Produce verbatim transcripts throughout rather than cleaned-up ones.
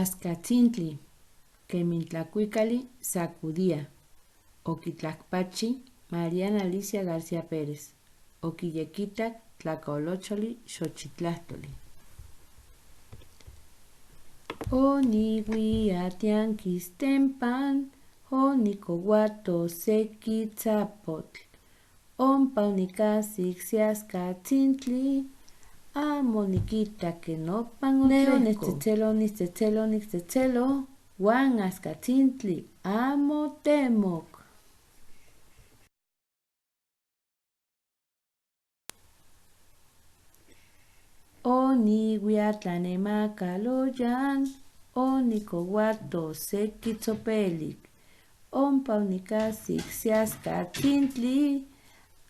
Askatsintli, kemin tlakuikali Sacudía, okitlakpachi Mariana Alicia García Pérez, okiyekitak Tlakaolocholi Xochitlajtoli. Oniwia tiankistenpan, onikowato seki tsapotl. Ompa onikajsik se askatsintli, amo nikita ken nopan otlejkok. Neo nistsetselon, nistsetselon, nistsetselon, wan askatsintli amo temok. Oniwia tlanemakal oyan, onikowato seki tsopelik. Ompa onikajsik se askatsintli,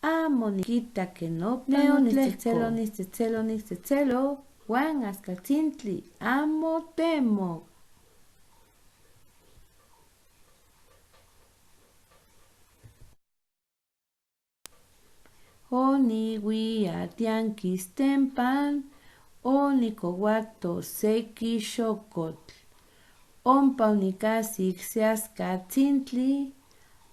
amo nikita ken nopan otlejkok. Neo nistsetselon, nistsetselon, nistsetselon, wan askatsintli amo temok. Oniwia tiankistenpan, onikowato seki xokotl. Ompa onikajsik se askatsintli,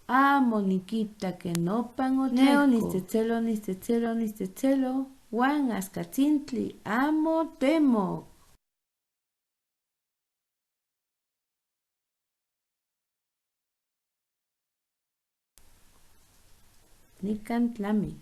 amo nikita ken nopan otlejkok. Neo nistsetselon, nistsetselon, nistsetselon, wan askatsintli amo temok. Nikan tlami.